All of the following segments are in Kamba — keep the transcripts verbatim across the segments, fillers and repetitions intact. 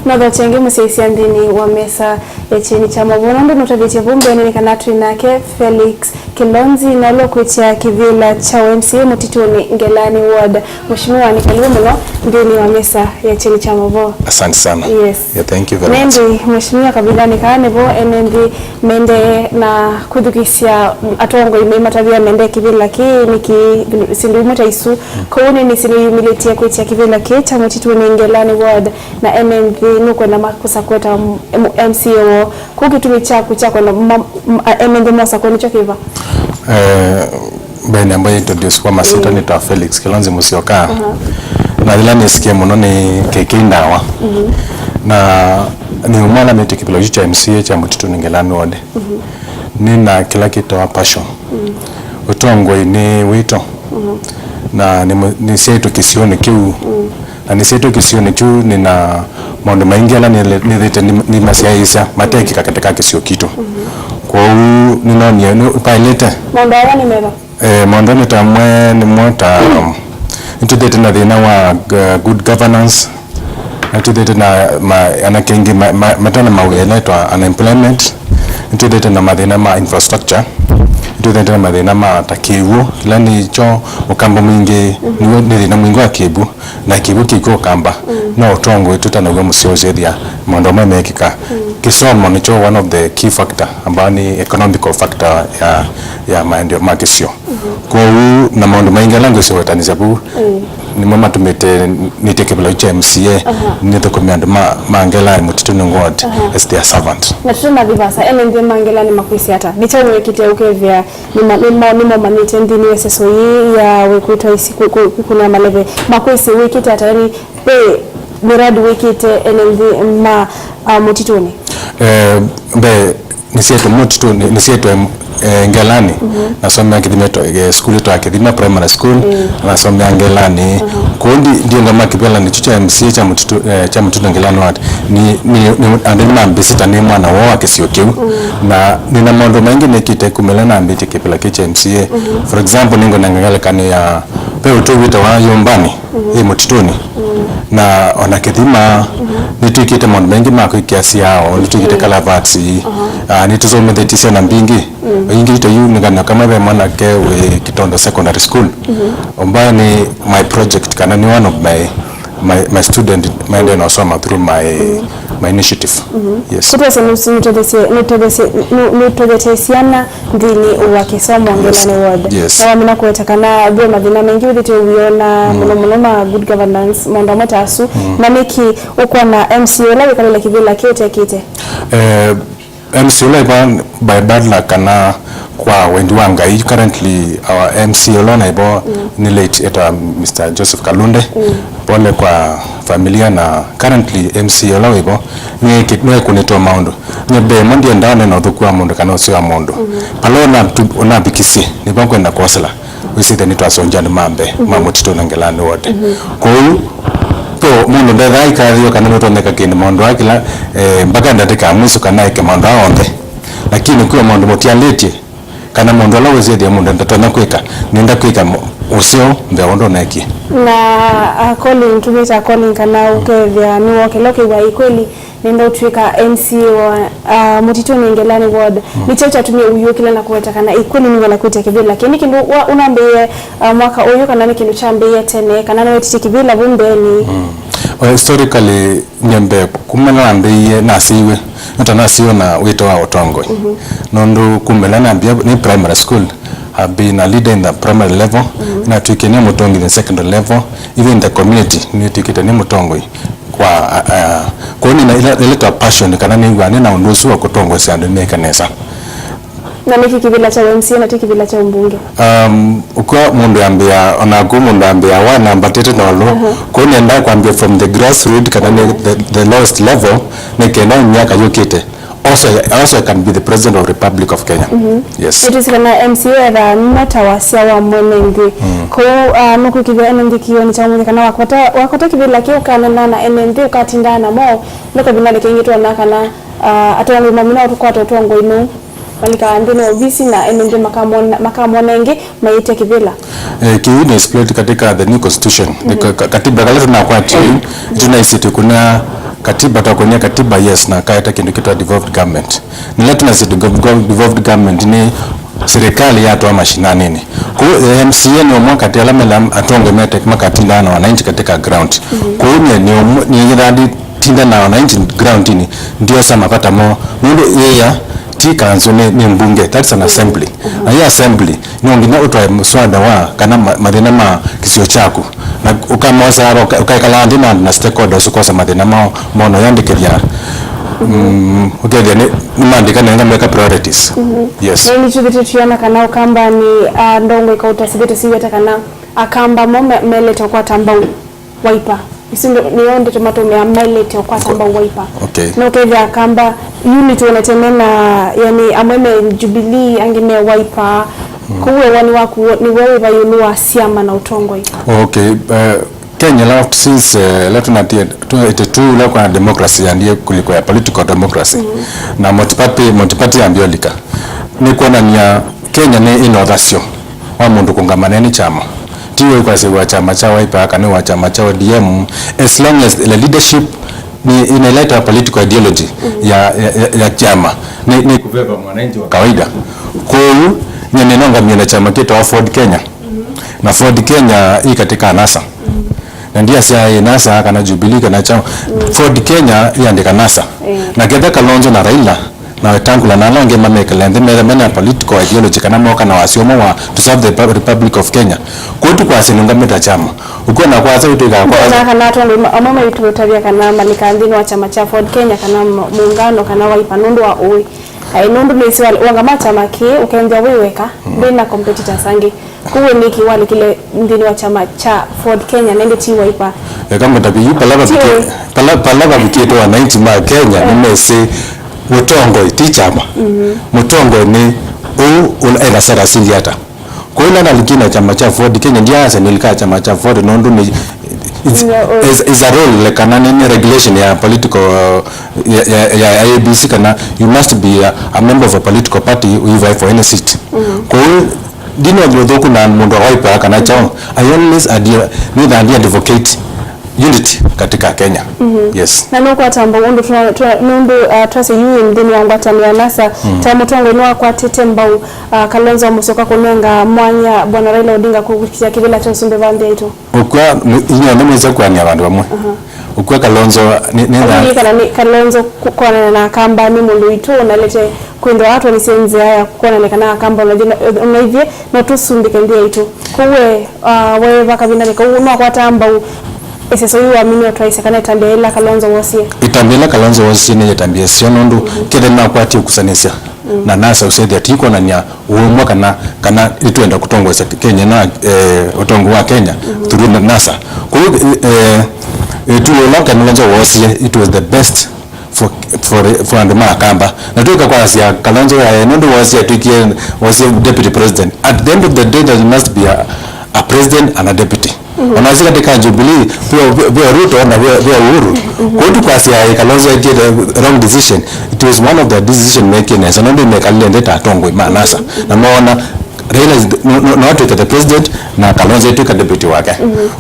Nothokya ĩngĩ mũsyaĩĩsya nthĩnĩ wa mesa ya kyeni kya maũvoo, nũndũ nũtavĩtye vau mbeenĩ nĩ kana twĩ nake Felix Kilonzi, na ũla ũkwĩtya kĩvĩla kya ũ M C A Mũtitũnĩ Ngelani Ward. Mheshimiwa, nĩ karibu mũno nthĩnĩ wa mesa ya kyeni kya maũvoo. Asante sana. Yes. Yeah, thank you very much. Nĩndĩ, Mheshimiwa, kavindanĩ kaa nĩvo ene nthĩ mendee na kwĩthukĩĩsya atongoi maimatavya mendee kĩvĩla kĩĩ nĩkĩ, syĩndũ imwe ta isu. Kwoou nĩ nĩsĩ nĩyumĩlĩtye kwĩtya kĩvĩla kĩĩ kya Mũtitũnĩ Ngelani Ward, na ene nthĩ nũkwenda ma-, kũsa kũeta m-, m-, M C A woo. Kwoou kĩtumi kyaku kya kwenda ma-, m-, a-, ene nthĩ mosakwe nĩkyo kĩva? Eh, mbee namba introduce kwa masyĩtwa, nĩtawa Felix Kilonzi Musyoka. Na yĩla nĩsikie mũno nĩ K K Ndawa. Na nĩ ũmwe ala metĩkĩlwa kĩvĩla kya M C A kya Mũtitũnĩ Ngelani Ward. Nĩ na kĩla kĩtawa passion. Ũtongoi nĩ wĩto. Na nĩ mũ-, nĩsyaĩtwe kĩsionĩ kĩu. Na nĩsyaĩtwe kĩsionĩ kĩu, nĩ na maũndũ maingĩ ala nĩle-, nĩthĩte nĩ-, nĩmasyaĩĩsya matekĩka katika kĩsio kitũ. Kwoou nĩnonie nĩ-, vaĩlĩte. Maũndũ aya nĩ meva? Eh, maũndũ nĩ ta mwe, nĩmo ta, um, nĩtwĩthĩte na thĩna wa, uh, good governance, nĩtwĩthĩte na ma-, anake aingĩ ma-, ma-, mate na mawĩa, ĩla ĩtawa unemployment, nĩtwĩthĩte na mathĩna ma infrastructure, nĩtwĩthĩte na mathĩna ma ta kĩw'ũ, kĩla nĩkyo Ũkamba mwingĩ, nĩw'o nĩ thĩna mwingĩ wa kĩw'ũ, na kĩw'ũ kĩkw'a Ũkamba. No ũtongoi twĩtanaw'a mũseo ũsethĩa maũndũ amwe meekĩka. Kĩsomo nĩkyo one of the key factor, ambayo nĩ economical factor ya, ya maendeeo ma kĩsio. Kwoou, na maũndũ maingĩ ala ngwĩsĩ ũwetanĩsya vau, nĩmo matũmĩte nĩtye kĩvĩla kya M C A, nĩthũkũme andũ ma, ma Ngelani Mũtitũnĩ Ward as their servant. Na tũtanathi vasa, ene nthĩ ma Ngelani makwĩsĩ ata? Nĩ kyaũ mwĩkĩte ũkethĩa nĩma-, nĩma-, nĩmomanyĩte nthĩnĩ wa ĩseso yĩĩ ya wĩkwĩtwa isi-, kwĩ-, kwĩ-, kwĩkũnĩa maleve? Makwĩsĩ wĩkĩte ata? Yaani, ve mĩradi wĩkĩte ene nthĩ ma, ah, Mũtitũnĩ? Eh, mbee, nĩsyaĩtwe Mũtitũnĩ, nĩsyaĩtwe, eh, Ngelani. Nasomea Kĩthima, eh, school ĩtawa Kĩthima Primary School. Nasomea Ngelani. Kwoou ndi-, ndienda ma kĩvĩla nĩkyo kya M C A kya Mũtitũ-, eh, kya Mũtitũnĩ Ngelani Ward. Nĩ, nĩ, nĩ, andũ nĩmambĩsĩ ta nĩ mwana woo wa kĩsio kĩu. Na nĩ na maũndũ maingĩ nĩkĩte kumĩla nambĩtye kĩvĩla kĩ kya M C A. For example, nĩngwenda ngelekany'o ya ve ũtũi wĩtawa Yũmbani. Ĩ Mũtitũnĩ. Na ona Kĩthima, nĩtwĩkĩte maũndũ maingĩ ma kwĩkĩa syao, nĩtwĩkĩte culverts, ah, nĩtũsomethĩtie syana mbingĩ. Ingĩ ta yu nĩ kana kamwe ve mwanake wĩ Kitondo Secondary School. Ambaye nĩ my project, kana nĩ one of my, my, my student maendee na ũsoma through my, my initiative. Yes. Kĩtwese nũtetheesye, nũtetheesye, nũ-, nũtetheesye syana nthĩnĩ wa kĩsomo Ngelani Ward. Yes. Na wamina kũweta kana ve mathĩna maingĩ wĩthĩte ũiona, mũno mũno ma good governance, maũndũ amwe ta asu. Na nĩkĩ ũkwona M C A ũla wĩkalĩle kĩvĩla kĩtekĩte? Eh, M C A ũla ĩva by bad luck kana kwa wendi wa Ngai, currently our M C A ũla naĩvo nĩ late, etawa Mister Joseph Kalunde. Pole kwa familia, na currently M C A ũla wĩvo nĩ ki-, nĩwekũnĩtwe maũndũ. Nye mbee mo ndiendaa nena ũthũku wa mũndũ kana ũseo wa mũndũ. Vala ũnatu-, ũnavikisye, nĩvo ngwenda kwosela. Wĩsĩte nĩtwasonja andũ ma mbee, ma Mũtitũnĩ Ngelani Ward. Kwoou, to mũndũ ndethaa ikathĩwa kana nĩtonyeka kĩndũ maũndũ aa kĩla, eh, mpaka ndatĩka ya mwiso kana eke maũndũ aa onthe. Lakini kwĩ maũndũ mũtialĩtye, kana mũndũ ala wĩsĩthĩa mũndũ ndatonya kwĩka, nĩenda kwĩka mo-, ũseo mbee wa ũndũ ũneekie. Na, ah, calling, tumĩta calling kana ũkethĩa nĩwokela ũkĩw'a ĩ kweli nĩenda ũtw'ĩka M C A wa, ah, Mũtitũnĩ Ngelani Ward. Nĩ kyaũ kyatumie ũyũkĩla na kũweta kana ĩ kweli nĩwenda kwĩtya kĩvĩla kĩĩ? Nĩ kĩndũ wa-, ũnambĩĩe, ah, mwaka ũyũ, kana nĩ kĩndũ kyambĩĩe tene, kana nĩwetĩtye kĩvĩla vu mbeenĩ? Well, historically, nyembe kuma nambĩĩe nasĩiwe, nũta nasĩiwe na wĩto wa ũtongoi. Nũndũ kuma ĩla nambia nĩ primary school, I've been a leader in the primary level. Natw'ĩkie nĩ mũtongoi in the secondary level, even in the community nĩtw'ĩkĩte nĩ mũtongoi. Kwa, uh, uh, kwoou nĩ na ĩla, ĩla ta passion kana nĩw'aa nĩ na ũndũ ũsu wa kũtongoesya andũ meke nesa. Na nĩkĩ kĩvĩla kya M C A na ti kĩvĩla kya ũmbunge? Um, ũkw'a mũndũ ambĩa, onaku mũndũ ambĩa wanambatĩte na ũlũ. Kwoou nĩendaa kwambĩa from the grassroot kana nĩ the, the lowest level, nĩ kenda myaka yũkĩte. Also, also I can be the president of Republic of Kenya. Yes. Nĩtwĩsĩ kana M C A ethaa nĩmo ta wasya wa mwene nthĩ. Kwoou, ah, nũkwĩkĩthya ene nthĩ kĩw'ũnĩ kya ũmũnthĩ kana wakota, wakota kĩvĩla kĩu ũkaneenaa na ene nthĩ ũkatindaa namo, no kavindanĩ kengĩ twona kana, ah, atongoi mamina ũtũkwata ũtongoi nũũ malikaa nthĩnĩ wa ovisi na ene nthĩ makamwona, makamwona ĩngĩ mayĩtya kĩvĩla. Eh, kĩu nĩ split katika the new constitution. The ka-, ka-, katiba kala tunakwatie, tunaisitĩ kuna Katiba, twakũnĩa katiba, yes, na kaeta kĩndũ kĩtwa devolved government. Nĩla tũnasya devolved government nĩ serikali yatwaa mashinanĩnĩ. Kũu, eh, M C A nĩ ũmwe katĩ ala mela atongoi mete makatindana na wananchi katika ground. Kũu nyie nĩ ũmwe, nĩyĩthaa nditinda na wananchi groundinĩ, ndiosa mavata moo. Nũndũ ĩya ti council, nĩ, nĩ mbunge, that's an assembly. Na ĩ assembly, no nginya ũtwae mswada wa kana ma-, mathĩna ma kĩsio kyaku. Na ũkamosa ava, ũka-, ũkaekala nthĩ na, na stakeholders ũkosa mathĩna mao, mono yandĩkĩthya. Mm, ũkethĩa nĩ, nĩmandĩka nenga meka priorities. Yes. Na nĩtwĩthĩte tũyona kana Ũkambanĩ, ah, ndongoi kauta sithĩte siweta kana Akamba mo me-, melete ũkwata mbau Wiper. Isu ndo-, nĩyo ndeto matũmĩa, melete ũkwata mbau Wiper. Okay. Na ũkethĩa Akamba, yu nĩtwonete mena, yani, amwe me Jubilee, angĩ me Wiper. Kwoou woni waku nĩw'o wĩva ĩũlũ wa syama na ũtongoi? Okay, eh, Kenya last since, eh, ĩla tũnatie, twenty two ĩla kwa democracy yambie kuliko ya political democracy. Na multiparty, multiparty yambie ũlika. Nĩ kwonania Kenya nĩ ĩna ũthasyo wa mũndũ kũngamana nĩ kyama. Ti we kwasya wa kyama kya Wiper kana wa kyama kya O D M, as long as the leadership nĩ ĩna ĩla ĩtawa political ideology ya, ya, ya, ya kyama, nĩ, nĩ kũveva mwananchi wa kawaida. Kwoou nyie nĩnongamie na kyama kĩtawa Ford Kenya. Na Ford Kenya ĩ katika NASA. Na ndiasya ĩ NASA kana Jubilee kana kyama. Ford Kenya ĩandĩka NASA. Na ketha Kalonzo na Raila na Wetangula na ala angĩ mamekĩle nthĩ, metha mena political ideology kana moka na wasyo ũmwe wa to serve the Repu-, Republic of Kenya. Kwoou tũkwasya nĩũngamĩte kyama. Ũkwona kwasa ũtwĩkaa kwasa. Ndona kana atongoi ma-, amwe maitũtavya kana malika nthĩnĩ wa kyama kya Ford Kenya kana mu-, muungano kana Wiper nũndũ wa ũĩ. Aĩ, nũndũ nĩsĩ wa-, wangama kyama kĩĩ ũkethĩa wĩ weka, ndwĩ na competitors angĩ. Kwoou nĩkĩ walekile nthĩnĩ wa kyama kya Ford Kenya na ĩndĩ ti Wiper? Eka ngũtavye yu pala vavikie, pala, pala vavikĩte wananchi ma Kenya nĩmesĩ mũtongoi ti kyama. Mũtongoi nĩ ũũ ũla ena sera siliata. Kwoou ĩla nalikie na kyama kya Ford Kenya, ndiasa nĩlikaa kyama kya Ford nũndũ nĩ, it's, is, is a rule, like, kana nĩ, nĩ regulation ya political, ya, ya, ya I E B C, kana you must be a, a member of a political party, you vie for any seat. Kwoou ndina ũthũku na mũndũ wa Wiper kana kyaũ. I always adhere, nĩthaa ndi advocate unity katika Kenya. Yes. Na nũkwata mbau ũndũ twa-, twa-, nũndũ, ah, twasya yu nthĩnĩ wa ngwatanĩo ya NASA, ta mũtongoi nĩwakwatĩte mbau, ah, Kalonzo Musyoka kũnenga mwanya Bwana Raila Odinga kũvikĩa kĩvĩla kya ũsumbĩ va nthĩ yaitũ. Ũkw'a, inyuothe mwĩsa kũanĩa vandũ vamwe. Ũkw'a Kalonzo nĩ, nĩ na- Alikana nĩ Kalonzo ku-, kwonana na Akamba nĩ mũndũ witũ ũnalete kwĩthĩwa atwanisye nzĩa ya kwonany'a kana Akamba ũnaithyĩ no tũsumbĩke nthĩ yaitũ. Kwoou we, ah, we va kavindanĩ kau nĩwakwataa mbau ĩseso yu waminie ũtwaĩsya kana ĩtambya yĩla Kalonzo woosie? Ĩtambya yĩla Kalonzo woosie nĩ ĩtambya ĩseo nũndũ kĩthĩ nĩwakwatie ũkusanĩsya na NASA ũsethĩa ti kwonany'a ũũmwe kana, kana nĩtwenda kũtongoesya Kenya na, eh, ũtongoi wa Kenya through NASA. Kwoou, eh, eh, ĩtuo ĩla Kalonzo woosie, it was the best for, for, for andũ ma Akamba. Na twĩka kwasya Kalonzo yaĩ nũndũ woosie atwĩkie, woosie deputy president. At the end of the day, there must be a, a president and a deputy. Ona si katika Jubilee, veo, veo Ruto na veo, veo Uhuru. Kwoou tũkwasya yaĩ Kalonzo ekie the wrong decision. It was one of the decision mekie nesa nũndũ mekalile nthĩ ta atongoi ma NASA. Na moona Raila is the, no, no, no atwĩke the president, na Kalonzo atwĩka deputy wake.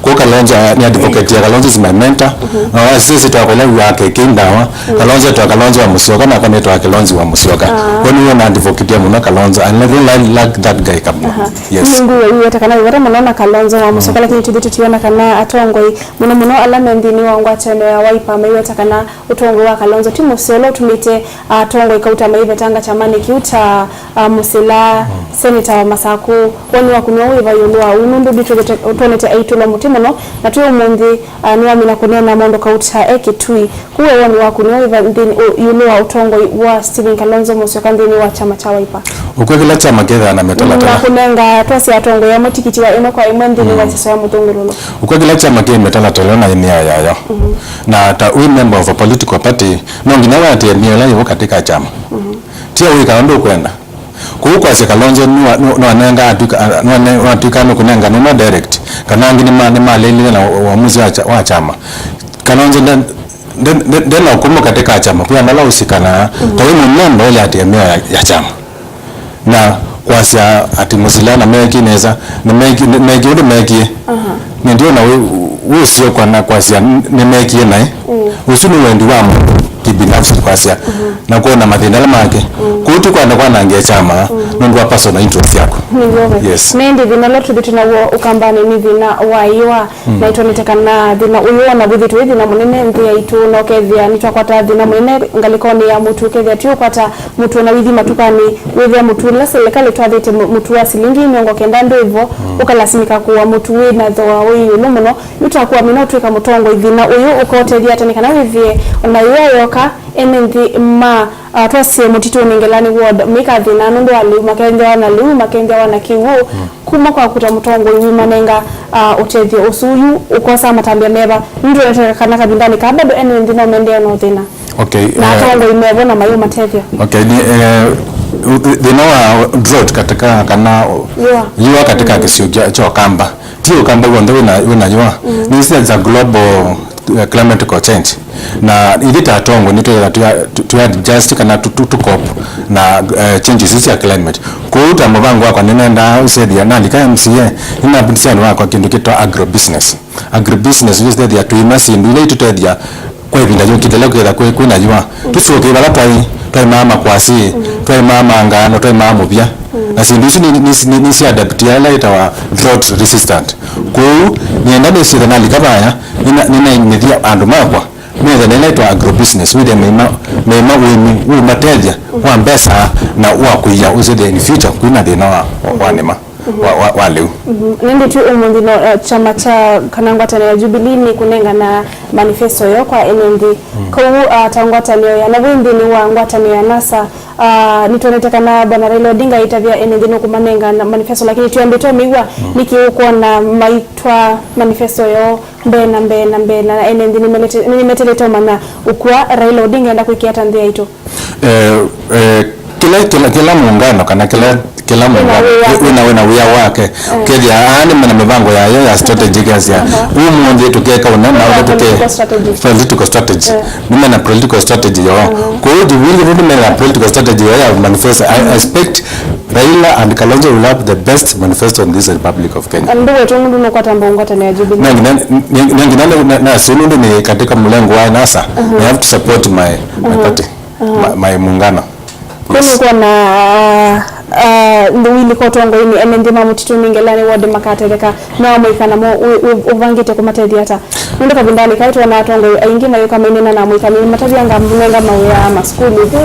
Kwoou Kalonzo, uh, nĩ advocate ya Kalonzo is my mentor. Na wa sisi twa kula wake kindawa. Kalonzo twa Kalonzo wa Musyoka, na kone twa Kalonzo wa Musyoka. Kwoou nĩwe na advocate mũno Kalonzo. I really like that guy kabisa. Yes. Nĩ ngũĩ ĩweta kana ĩweta mũno na Kalonzo wa Musyoka, lakini tũthi tũtiona kana atongoi mũno mũno ala me nthĩnĩ wa ngwatanĩo ya Wiper maiweta kana ũtongoi wa Kalonzo ti mũseo ũla ũtumĩte atongoi kauta maivetanga kyamanĩ kĩu ta, ah, Mũsila, seneta wa Masakũ. Woni waku nĩw'o wĩva ĩũlũ wa ũu, nũndũ nditwonete aitũlwa mũtĩ mũno, na twĩ ũmũnthĩ, ah, nĩwamina kũneena maũndũ kauta e Kĩtui. Kwoou we woni waku nĩw'o wĩva nthĩnĩ, ũ-, ĩũlũ wa ũtongoi wa Stephen Kalonzo Musyoka nthĩnĩ wa kyama kya Wiper? Ũkw'a kĩla kyama kĩthaa na mĩtalatala. Na kũnenga twasya atongoi amwe tikiti wa ĩmwe kwa ĩmwe nthĩnĩ wa ĩseso ya mũthũngũlũlo. Ũkw'a kĩla kyama kĩ mĩtalatala na mĩao yayo. Na ta wĩ member of a political party, no nginya wĩatĩĩe mĩao ĩla yĩvo katika kyama. Ti o wĩka ũndũ ũkwenda. Kwoou kwasya Kalonzo nĩwa-, nĩ-, nĩwanenga atw'ĩka, nĩwane-, nĩwatw'ĩka nũkũnenga nũma direct, kana angĩ nĩma-, nĩmalĩlile na ũ-, ũamuzi wa kya-, wa kyama. Kalonzo nde-, nde-, nde-, ndena ũkũmũ katika kyama, kwĩ andũ ala ũsikanaa, ta wĩ mũmemba ũyatĩĩe mĩao ya, ya kyama. Na kwasya atĩ Mũsila na meekie nesa, nĩmeekie, nĩ-, meekie ũndũ meekie. Aha. Nĩ ndio na wĩ, Wĩsĩ ũkwana kwasya n-, nĩmekie naĩ. Mm. Ũsu nĩ wendi wa mũndũ kĩbinafsi kwasya, mhm, na kwona mathĩna ala make. Mm. Kũu ti kwenda kwanangĩa kyama, mm, nũndũ wa personal interest yaku. Nĩw'o ve. Yes. Na ĩndĩ thĩna ũla tũthi twĩ naw'o Ũkambanĩ nĩ thĩna wa yũa. Mm. Na ĩtwonete kana thĩna ũyũ ona wĩthĩtwe wĩ thĩna mũnene nthĩ yaitũ, na ũkethĩa nĩtwakwata thĩna mũnene ngalĩkonĩ ya mũtu, ũkethĩa ti ũkwata mũtu ona wĩthi matukanĩ, wĩthĩa mũtu ũla silikalĩ ĩtwathĩte mũ-, mũtu wa silingi mĩongo kenda ndwĩ vo, mm, ũkalasimĩka kũa mũtu wĩ na thooa wĩ ĩũlũ mũno. Nũtakũamina ũtw'ĩka mũtongoi thĩna ũyũ ũkaũtethya ata nĩ kana wĩthĩe ona yũa yoka, ene nthĩ ma, ah, twasye Mũtitũnĩ Ngelani ward, mĩkathĩna nũndũ wa lĩu, makethĩwa na lĩu, makethĩwa na kĩw'ũ, mm, kuma kwa kũta mũtongoi wĩmanenga, ah, ũtethyo ũsu. Yu ũkosaa matambya meva? Nĩtwonete kana kavindanĩ kaa bado ene nthĩ no mendee na ũthĩna. Okay, na, eh, atongoi mevo na mayũmatethya. Okay, ni, eh, u-, u-, thĩna wa drought katika kana yũa, yũa katika, mm, kĩsio kya, kya Ũkamba. Ti Ũkamba w'onthe wĩna, wĩna yũa. Mm. This is a global, uh, climatical change. Na ithyĩ ta atongoi nĩtwĩthĩwa tũya-, tũ-, tũya adjust kana tũ-, tũ-, tũ cope na, uh, changes isu sya climate. Kwoou ta mũvango wakwa nĩnendaa ũsethĩa nalika M C A, nĩnavundisya andũ makwa kĩndũ kĩtawa agribusiness. Agribusiness nĩsethĩa tũima syĩndũ ila itũtethya kwa ĩvinda yũkĩte ĩla kwĩtha kwĩ, kwĩna yũa. Tũsũkĩe vala twaĩ, twaimaa makwasĩ, twaimaa mangano, twaimaa mũvya. Na syĩndũ isu nĩ, nĩ, nĩ, nĩsya adaptia ĩla ĩtawa drought resistant. Kwoou nĩenda nĩsyĩtha nalika vaya, nĩna-, nĩnaimĩthya andũ makwa methe na ĩla ĩtawa agrobusiness, wĩthĩa meima, meima ũĩmi ũũmatethya wa mbesa na wa kũia ũsethĩa in future kwĩna thĩna wa, wa, wa nĩma. Mhm. Wa, wa, wa lĩu. Mhm. Na ĩndĩ tu ũmũnthĩ no, eh, kyama kya kana ngwatanĩo ya Jubilee nĩkũnengana manifesto yoo kwa ene nthĩ. Mm. Kwoou, ah, ta ngwatanĩo ya, na wĩ nthĩnĩ wa ngwatanĩo ya NASA, ah, nĩtwonete kana Bwana Raila Odinga aitavya ene nthĩ nũkũmanenga na manifesto, lakini twĩambĩte ũmĩw'a, mm, nĩkĩ ũkwona maitwa manifesto yoo mbee na mbee na mbee, na ene nthĩ nĩmelete-, nĩmetelete ũmanya ũkua Raila Odinga enda kwĩkĩa ata nthĩ yaitũ? Eh, eh, kĩla, kĩla, kĩla mũngano kana kĩla, kĩla mũngano wĩ na, wĩ na wĩa wake. Eh. Kethĩa aa nĩ mena mĩvango yayo ya strategy, kĩasya, aha, ũmũnthĩ tũkeka ũna na ũla tũke-, political strategy. Political strategy. Eh. Nĩ mena political strategy yoo. Aha. Kwoou Jubilee nĩ mena political strategy yoo ya manifesto. I expect Raila and Kalonzo will have the best manifesto in this Republic of Kenya. Andũ wetu mũndũ nũkwata mbongo tene ya Jubilee. Na nginya, na, na nginya na, na, na, si nũndũ nĩ katika mlengo wa NASA, aha, I have to support my, my, aha, party. Aha. Ma-, maĩ muungano. Yes. Kũu nĩkwona, ah, ah, nthĩ wilika ũtongoinĩ, ene nthĩ ma Mũtitũnĩ Ngelani ward makatetheka, no amũika namo ũ-, ũ-, ũvangĩte kũmatethya ata? Nũndũ kavindanĩ kaĩ twona atongoi aingĩ mayũka mainena na amũika nĩmatavya ngamũnenga mawĩa ma sukulu. Ĩthe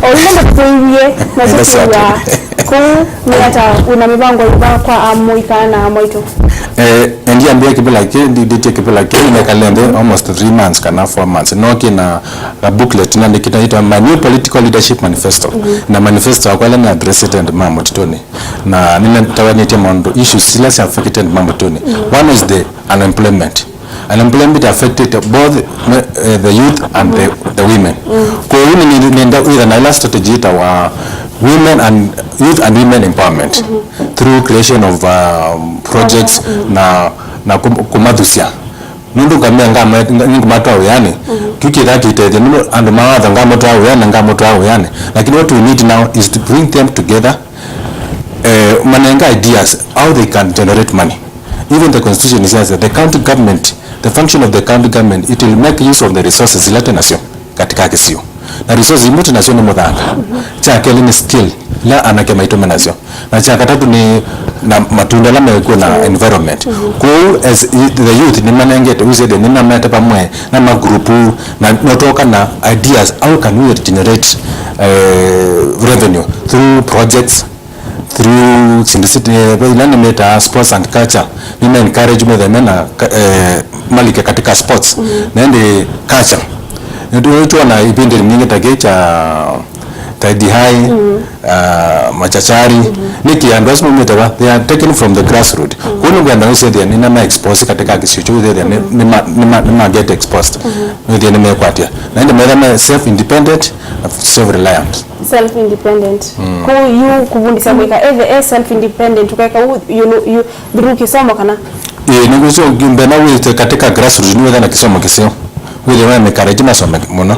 o ĩla ndĩkũiwie na sukulu wa kũu nĩ ata, wĩna mĩvango ĩva kwa amũika na amwaitũ? Eh, ndiambia kĩvĩla kĩ, ndindĩtie kĩvĩla kĩ, nĩnekale nthĩ almost three months kana four months. No kĩna a booklet nandĩkĩte yĩtawa My New Political Leadership Manifesto. Mhm. Na manifesto yakwa ĩla nĩ addressĩte andũ ma Mũtitũnĩ. Na nĩnatawanĩtye maũndũ, issues ila sya affected andũ ma Mũtitũnĩ. Mhm. One is the unemployment. Unemployment affected both, eh, the youth and the, the women. Mhm. Kwoou nĩ, nĩ, nĩenda wĩtha na ĩla strategy yĩtawa women and youth and women empowerment, mhm, through creation of, um, projects, mhm, na, na kũm-, kũmathusya. Nũndũ ngamea ngama-, nga-, nĩngũmatwaa wĩanĩ, mhm, kĩu kĩthaa kĩitethya, nũndũ andũ mawatha ngamũtwaa wĩanĩ, ngamũtwaa wĩanĩ. Lakini what we need now is to bring them together, eh, manenga ideas, how they can generate money. Even the constitution says that the county government, the function of the county government, it will make use of the resources ila twĩ nasyo katika kĩsio. Na resources imwe twĩ nasyo nĩ mũthanga. Kya kelĩ nĩ skill ila anake maitũ me nasyo. Na kya katatũ nĩ na matunda ala mekuo na environment. Kwoou as i-, the youth nĩmanengete, ũsethĩa nĩnamete vamwe na magroup, na no twoka na ideas, how can we generate, eh, revenue through projects, through syndicate, eh, ve ila nĩmetaa sports and culture, nĩma encourage methe mena ka-, eh, malike katika sports. Na ĩndĩ culture. Nĩtwona ivindĩ nyingĩ ta kĩ kya Taidi High, ah, Machachari. Nĩkĩ andũ asu maumĩte va? They are taken from the grassroot. Kwoou nĩngwenda ũsethĩa nĩna ma expose katika kĩsio kĩu, ũsethĩa nĩ, nĩma, nĩma, nĩma get exposed. Nĩthĩa nĩmekwatĩa. Na ĩndĩ metha me self independent, self reliant. Self independent. Mm. Kwoou yu kũvundĩsya mũika ethe e self independent, ũkeka ũu, you know, you, through kĩsomo kana? Ĩĩ, nĩngwĩsĩ mbena wĩte katika grassroots nĩwetha na kĩsomo kĩseo. Wĩthĩe me encourage masome mũno.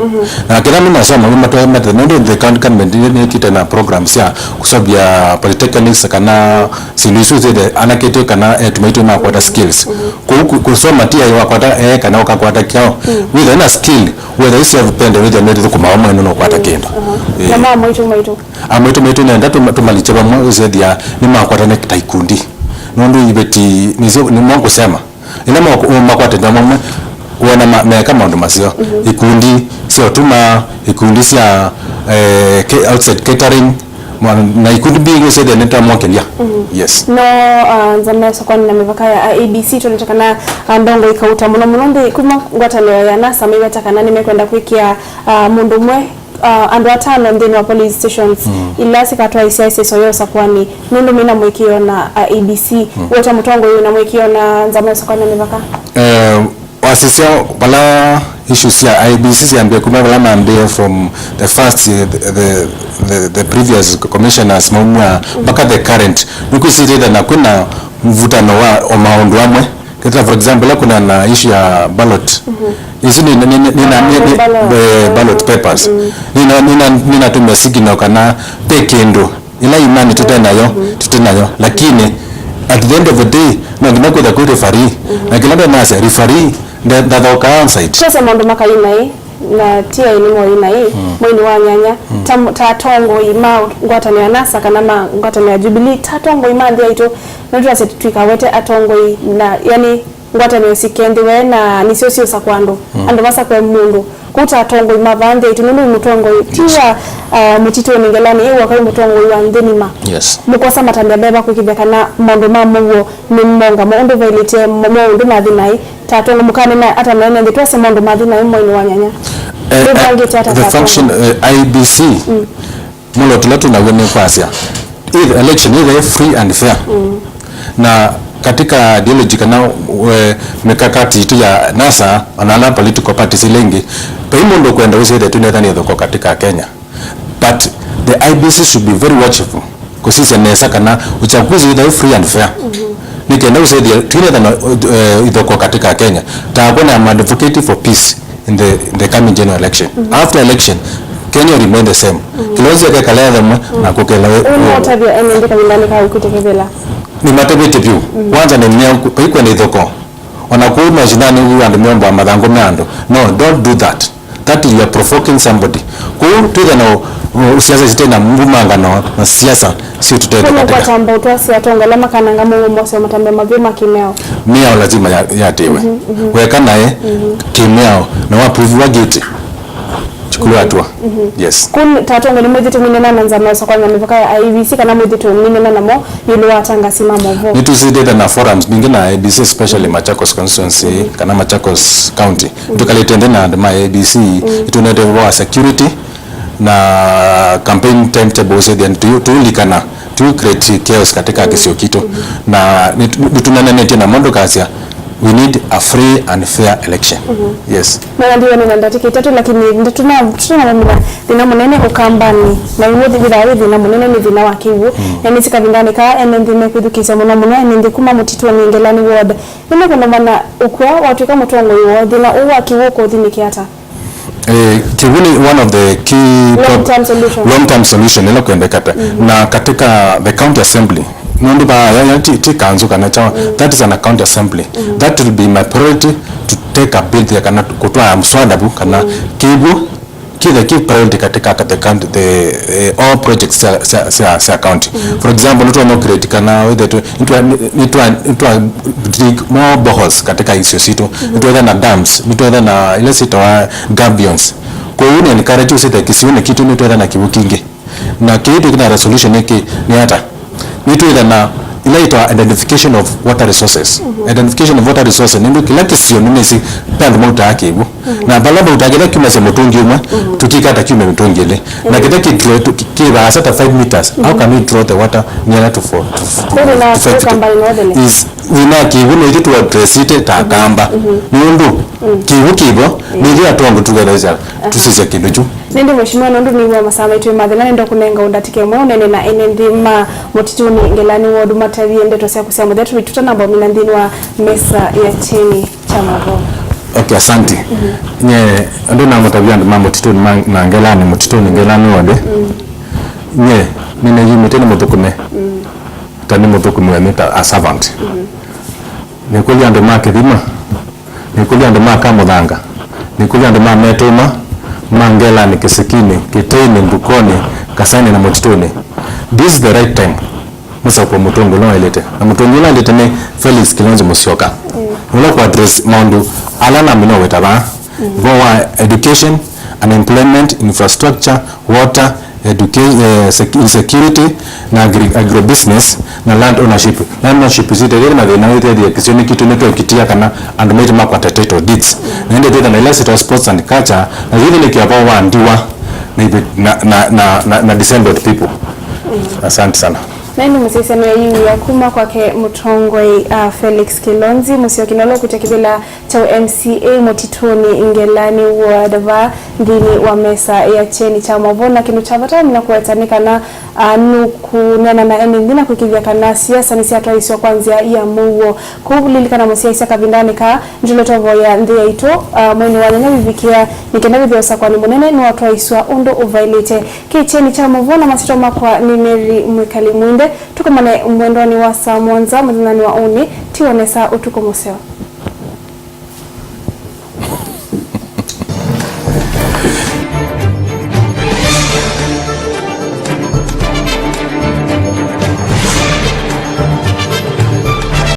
Na kĩla nĩ masoma nĩ matwae methĩe, nũndũ the county government nĩ nĩkĩte na programs sya kũseũvya polytechnics kana syĩndũ isu syĩthĩe anake aitũ kana eĩtu maitũ makwata skills. Kũu kũ- kũsoma ti aĩ wakwata e kana ũkakwata kyaũ. Wĩthĩe na skill, whether isi avipende, wĩthĩe nĩ thũkũma ũmwe nũkwata kĩndũ. Ĩĩ. Na ma maitũ maitũ. Amwe tũmĩtũ nenda tũma- tũmalikye vamwe, ũsethĩa nĩmakwatane ta ikundi. Nũndũ iveti nĩsyo nĩmo ngũsema. Ĩla mako- makwatanĩte vamwe, wona ma- meka maũndũ maseo. Ikundi sya ũtuma, ikundi sya, eh, ca- outside catering, ma- na ikundi mbingĩ ũsethĩa nĩtamokĩlya. Yes. No, ah, nzama ya sokoni na mĩvaka ya I E B C, twonete kana, ah, ndongo ikauta mũno mũno nthĩ kuma ngwatanĩo ya NASA maiweta kana nĩmekwenda kwĩkĩa, ah, mũndũ ũmwe, ah, andũ atano nthĩnĩ wa polling stations ila sikatwaĩsya ĩseso ya ũsakwani nũndũ mena mũĩkĩĩo na I E B C. We ta mũtongoi wĩna mũĩkĩĩo na nzama ya ũsakwani na mĩvaka? Eh, wasisya vala issues sya I E B C syambie kuma vala mambie from the first, eh, the, the, the, the previous commissioners maumwa mpaka the current, nĩkwĩsĩtĩte na kwĩna mvutano wa o maũndũ amwe. Kĩta, for example, ĩla kwĩna na issue ya ballot. Isu nĩ, nĩ, nĩ, nĩ, nĩ, Ah, nĩ, nĩ, ballot. Eh, ballot papers. Nĩna, nĩna, nĩnatũmĩa signal kana ve kĩndũ. Ĩla imani tũte nayo, tũte nayo. Lakini, at the end of the day, no nginya kwĩtha kwĩ referee. Na kĩla ndenasya, referee, nde- ndathokaa onside. Twese maũndũ makai naĩ. Na ti aĩ nĩmo ĩ naĩ, mweinĩ wa nyanya, ta, ta atongoi ma ngwatanĩo ya NASA kana ma ngwatanĩo ya Jubilee, ta atongoi ma nthĩ yaitũ, nĩtwasya tũikawete atongoi na, yani, ngwatanĩo sikendĩwe na nĩsyo syũsakwa andũ, andũ masakwe mũndũ. Kũu ta atongoi ma vaa nthĩ yaitũ, nũndũ mũtongoi ti wa, ah, mũtitũnĩ ngelani, ĩ waka wĩ mũtongoi wa nthĩ nima. Yes. Mũkosa matambya meva kwĩkĩthya kana maũndũ ma mũuo nĩmongamo ũndũ vailĩte mo- mo ũndũ nathi naĩ. Ta atongoi mũkanena ata na ene nthĩ twasya maũndũ mathi naĩ mweinĩ wa nyanya? Eh, eh, nĩvangĩte ata the ta function, atongoi? Eh, I E B C, mũlotũla twĩnaw'o nĩ kwasya, if election ĩthĩe free and fair. Na katika ideology kana, eh, mikakati itu ya NASA, ona ala political parties ila ingĩ, vai mũndũ ũkwenda ũsĩthe tunethanie thoko katika Kenya. But the I E B C should be very watchful, kũsisya nesa kana uchaguzi wĩthĩe free and fair. Nĩ kenda ũsĩthie twĩnethana, eh, ithoko katika Kenya. Takwa na I'm advocating for peace in the, in the coming general election. After election, Kenya will remain the same. Kilonzi akekala themwe na kũkela we- Ũnotavya ene nthĩ kavindanĩ ka ũkwĩte kethela. Nĩmatavĩte vyũ. Kwanza nĩ mĩao, vaikwenda ithoko. Ona kũu mashinani ũu andũ meomboa mathangũ me andũ. No, don't do that. That is, you are provoking somebody. Kũu twĩthe na ũ- ũ- siasa sitena mbumangano na siasa siũtũtethya katika. Kũnũkwatamba ũtwasya atonga ala makananga mũuo mose matambya mavyũ ma kĩmĩao. Mĩao lazima ya- yatĩwe. Weka naye kĩmĩao na wapuviwa gĩtĩ. Chukua hatua. Yes. Kũu ta atonga nĩmwĩthĩte mwinena na nzama ya ũsakwani na mĩvaka ya I E B C kana mwĩthĩte mwinena namo? Ĩũlũ wa atangasi ma maũvoo. Nĩtũsĩtĩte na forums mbingĩ na I E B C, especially Machakos constituency kana Machakos County. Nĩtũkalĩte nthĩ na andũ ma I E B C, nĩtũnete ũvoo wa security na campaign timetable ũsĩthĩa tũ- tũlikana, tũ create chaos katika kĩsio kitũ. Na nĩtũ- nĩtũnenanĩtye namo ndũkasya, we need a free and fair election. Yes. Na ndiwe nena ndatĩka itatũ, lakini ndituna- tũtanamina thĩna mũnene Ũkambanĩ, na iw'o wĩthaa wĩ thĩna mũnene nĩ thĩna wa kĩw'ũ. Na nĩsĩ kavindanĩ kaa ene nthĩ mekwĩthukĩĩsya mũno mũno ene nthĩ kuma mũtitũnĩ Ngelani Ward nĩmekwenda mana ũkw'a watw'ĩka mũtongoi woo. Thĩna ũũ wa kĩw'ũ ũkũũthimĩke ata? Eh, kĩw'ũ nĩ one of the key prob- Long term solution. Long term solution ĩla kwendekete. Na katika the county assembly, nũndũ vaa ya- ya- ti- ti kanzũ kana kyaũ, that is an county assembly. That will be my priority to take a bill there kana kũtwaa mswada vu kana kĩw'ũ kĩthe kĩ priority katika the county, the, eh, all projects sya- sya- sya- sya county. For example, nĩtwona create kana wĩthĩtwe nĩtwa- nĩtwa- nĩtwa dig more boreholes katika isio sitũ. Nĩtwetha na dams, nĩtwetha na ila sitawa gabions. Kwoou nĩ encourage ũsĩthe kĩsionĩ kitũ nĩtwetha na kĩw'ũ kingĩ. Na kĩĩ twĩkĩna resolution ĩkĩ nĩ ata? Nĩtwĩtha na ila ĩtawa identification of water resources. Identification of water resources nĩndũ kĩla kĩsio nĩnĩsĩ ve andũ mautaa kĩw'ũ. Na vala mautaa kĩla kyumasya mũtũngi ũmwe, tũkĩka ta kyume mĩtũngi ĩlĩ. Na kĩla kĩ draw- tũ- kĩ- kĩ vaasa ta five meters. How can we draw the water nearer to four, to, to, Kwĩthĩ na to five feet? Ũkambanĩ no thĩna. Is, wĩna kĩw'ũ nĩthu tũaddressĩte ta Kamba. Nũndũ kĩw'ũ kĩvo, nĩthu atongo tũkethasya tũsisya kĩndũ kyu. Nĩndĩ Mheshimiwa, nũndũ nĩw'a masaa maitũ mathela, nĩenda kũnenga ũndatĩka ĩmwe ũnene na ene nthĩ ma mũtitũnĩ Ngelani Ward matavye ndeto syaku sya mũthya tũtanamba ũmina nthĩnĩ wa mesa ya kyeni kya maũvoo. Okay, asanti. Nye, andũ namũtavya andũ ma mũtitũnĩ ma, na Ngelani mũtitũnĩ, Ngelani ward. Nye, nĩneyumĩte nĩ mũthũkũme. Ta nĩ mũthũkũmi wenyu ta a servant. Nĩkũlya andũ ma Kĩthima, nĩkũlya andũ ma Kamũthanga, nĩkũlya andũ ma Metũma, ma Ngelani, Kĩsikinĩ, Kĩtĩinĩ, Ndukonĩ, Kasainĩ na mũtitũnĩ. This is the right time. Mũsakũe mũtũngi ũla waĩlĩte. Na mũtũngi ũla waĩlĩte nĩ Felix Kilonzo Musyoka. Ũla kũ address maũndũ ala namina ũweta vaa. Vo wa education, unemployment, infrastructure, water, educa-, eh, sec-, insecurity, na agri-, agrobusiness, na land ownership. Land ownership sitethie mathĩna wĩthethie kĩsionĩ kitũ nĩtwekitia kana andũ maitũ makwata title deeds. Na ĩndĩ twĩtha na ila sitwa sports and culture, na yĩthĩlĩkĩa vau wa ndiwa na, ivi-, na, na, na, na, na disabled people. Asante sana. Na ĩndĩ mũsyaĩĩsya nĩweyumya kuma kwake mũtongoi, uh, Felix Kilonzi Musyoki, na ũla ũkũtya kĩvĩla kya M C A mũtitũnĩ Ngelani ward vaa nthĩnĩ wa mesa ya kyeni kya maũvoo. Na kĩndũ kya vata mina kũweta nĩ kana, uh, nũkũneena na ene nthĩ na kũĩkĩĩthya kana siasa nĩsyatwaĩĩsw'a kwa nzĩa ya mũuo. Kwoou lilikana mũsyaĩĩsya kavindanĩ kaa, nĩtũlete ũvoya nthĩ yaitũ, uh, mweinĩ wa nyanya vivikĩa, nĩ kenda wĩthĩe ũsakũani mũnene nĩwatwaĩĩsw'a ũndũ ũvaĩlĩte. Kĩ kyeni kya maũvoo na masyĩtwa makwa nĩ Mary Mwĩkali Mwinde. Tũkomane mwendonĩ wa saa mũonza mũthenyanĩ wa ũnĩ. Tiwa nesa, ũtukũ mũseo.